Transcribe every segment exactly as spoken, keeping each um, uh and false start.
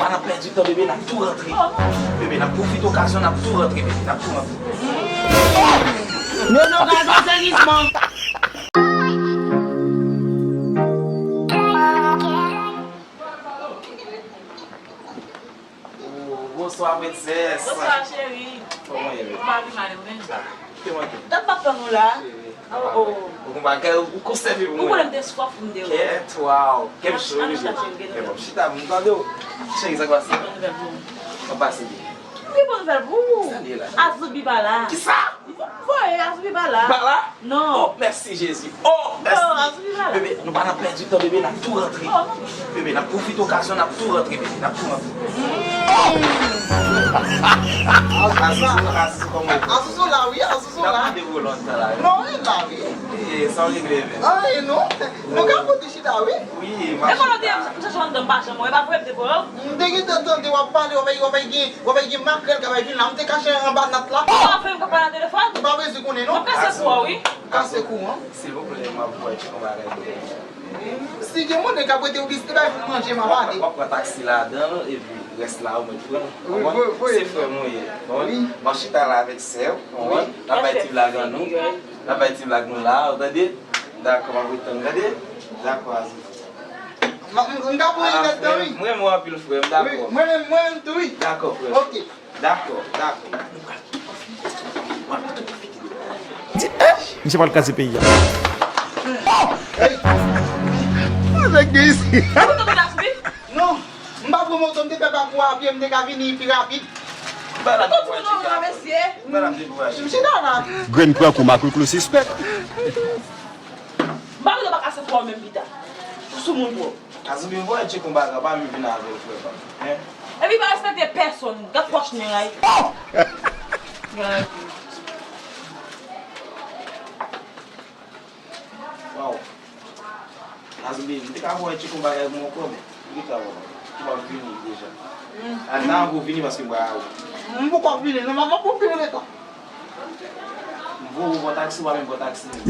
N ap pèdi tan, bebe, n ap tou rantre. Bebe, n ap pwofite okazyon, n ap tou rantre, bebe, n ap tou rantre. Nono, gade w seryezman. Oh, bonswa, prensès. Bonswa, cheri. Kòman w ye? M pa pi mal, ou menm? Ah, kite mwen. Dat m ap tann ou la. Cheri. Oh, oh. Ou gon bagay, ou konsève pou mwen. Ou konnen m te swaf pou m te wè w. Kèt, waw. Kèm cho, bebe. Kèm, m ap chita pou m tande w. Cheri, sa k pase? Bon nouvèl pou ou. Mwen pase byen. Wi, bon nouvèl pou ou. Sa l ye la? Azoubi pa la. Kisa? Voye, Azoubi pa la. Pa la? Non. Oh, mèsi Jezi. Oh, mèsi. Non, Azoubi pa la. Bebe, nou pa nan pèdi tan, bebe, n ap tou rantre. Oh, non. Bebe, n ap pwofite okazyon, n ap tou rantre, bebe, n ap tou rantre. Azoubi, Azoubi, kòman w ye? Azoubi la, wi, Azoubi la. N ap mande pou lontan la, wi. Non, wi, la, wi. E, sa w regle, men? Anyen, non. Nou ka pote chita, wi. Wi, m ap chita. E kote w te, m chèche w anndan, m pa janm wè w. E pa vre, m te voye w? M te gentan tande w ap pale, w ap, w ap gen, w ap gen makrèl k ap vin la. M te kache anba nat la. Ou pa vle m ka pale nan telefòn? Ou pa bezwen konnen, non. M ap kase kou a, wi. Kase kou, an. Silvouplè, m ap voye ti konba avè w. Si gen moun k ap rete, ou ki bay pou manje, m ap ale. W ap pran taksi ladan l, epi rès la, ou mèt pran. Wi, wi, wi. Se frè m ou ye. Wi. M ap chita la avèk sè w. Wi. N ap bay ti blag an nou. N ap bay ti blag nou la, ou tande? Dakò, m ap ret tann, tande? Dakò, Aziz. M, m, m ka pou li nèt, wi. M renmen w anpil, frè m, dakò. Wi, mwen menm, mwen menm tou, wi. Dakò, frè m. Ok. Dakò, dakò. Misye pral kraze peyi a. Nèg gen isi. Non, m pa pran moto, m te fè pakou a pye, m te ka vini pi rapid. Tout moun nan mesye. M chita la. Grenn pran kou, makouklou sispèk. M pa vle w pa kase kò w menm pita. Ou sou moun twòp. Azoubi, voye tcheko bagay, pa menm vin avè l, frè pa m. Hein? Epi pa respekte pèsonn, gad pòch nèg la. Gad. Waw. Azoubi, m te ka voye tcheko bagay pou mwen ankò, men. Li ka wè. Ou p ap vini deja. A, nan pou vini paske m pral. M poko ap vini, non, m ap, m ap pran pil letan. M voye ou pran taksi, ou pa menm pran taksi menm.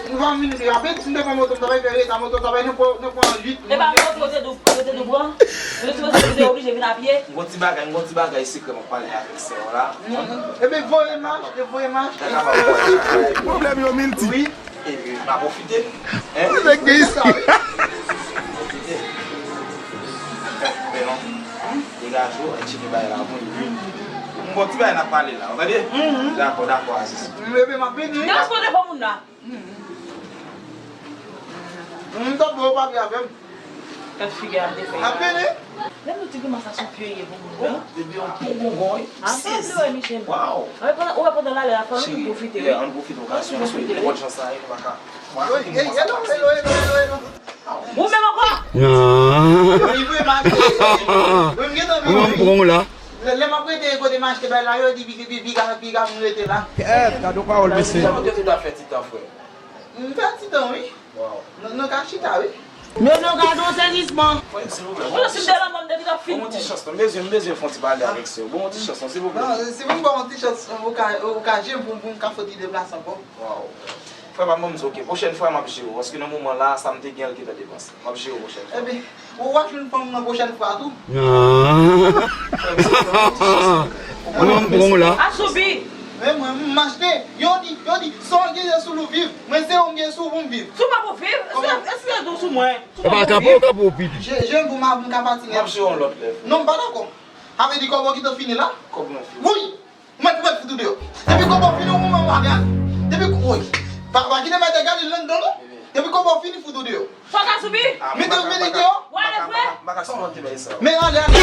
Ou pa vini pi rapid, si m te pran moto, m ta bay fè reta, moto ta bay nan pwen, nan pwen uit. E pa moto, ou te dou-, ou te dou pran? Ou te sipoze te oblije vin a pye? M gon ti bagay, m gon ti bagay sekrè m ap pale avèk sè w la. Ebyen, voye mach, e voye mach. Pwoblèm yo milti. Wi. Epi, m a pwofite. Hein? Nèg gen isi. Pwofite. Fè koupe non. Degaje w, al tcheke bagay la pou mwen. M gon ti bagay n ap pale la, ou tande? Dakò, dakò, Aziz. Epi, m ap vini. Nan sou telefòn moun la. M t ap ba w pale avè m. Gad figi a, m te fè. Apele. Lè m di w ti grimas la se yon pye ye pou moun nan. Depi yon bon gongon, wi. Ah, m pa vle wè Michel. Waw. Ou wè pandan, ou wè pandan l ale a, fò nou tou pwofite, wi. Ann pwofite okazyon an, wi. Bon chans la, wi, nou pa ka. Wi, ey, hello, hello, hello, hello, hello. Ou menm ankò? Wi, wi, m achte. Wi, m gentan vini, wi. Lè, lè m ap rete kote m achte bay la, yo di piga, piga, piga, piga, m rete la. Kèt, gade yon pawòl, mesye. Sa w te tou ta fè ti tan, frè? M fè ti tan, wi. Waw. Nou, nou ka chita, wi. Nono, gade w seryezman. Frè m, silvouplè. Bon, si m te lanmò, m te gentan fin. Bon, yon ti chans non, m bezwen, m bezwen fè yon ti pale avèk sè w. Bon, yon ti chans non, silvouplè. Non, si pou m ba w yon ti chans, ou ka, ou ka jere m pou, pou m ka fè yon ti deplase ankò. Waw. Frè pa m, bon, m di, ok, pwochèn fwa m ap jere w, paske nan moman la, sa m te gen an l gentan depanse. M ap jere w pwochèn fwa. Ebyen, ou w ap jwenn fanm nan pwochèn fwa tou. Mwen m pran w la. Asoubi! Men mwen, m achte. Yo di, yo di, sa w genyen sou l ou viv. Mwen se ou m gen sou pou m viv. Sou pa pou viv? Kòman? Eske, eske ou sou mwen? Sou pa pou viv? Epa, ka pou, ka pou piti. Je, je pou m ap, m ka pati nèt. M ap jere w lòt lè. Non, m pa dakò. Sa vle di kòb ou gentan fini la? Kòb mwen fini. Wi! Mwen, mwen fout ou deyò. Depi kòb ou fini, ou mwen w ap gade. Depi, woy. Pa, pa kite mèt gade l anndan, non. Depi kòb ou fini, fout ou deyò. Sa w ka soubi? Mete, mete deyò. W ale vre? M pa ka sipòte bagay sa yo. Men ale, ale.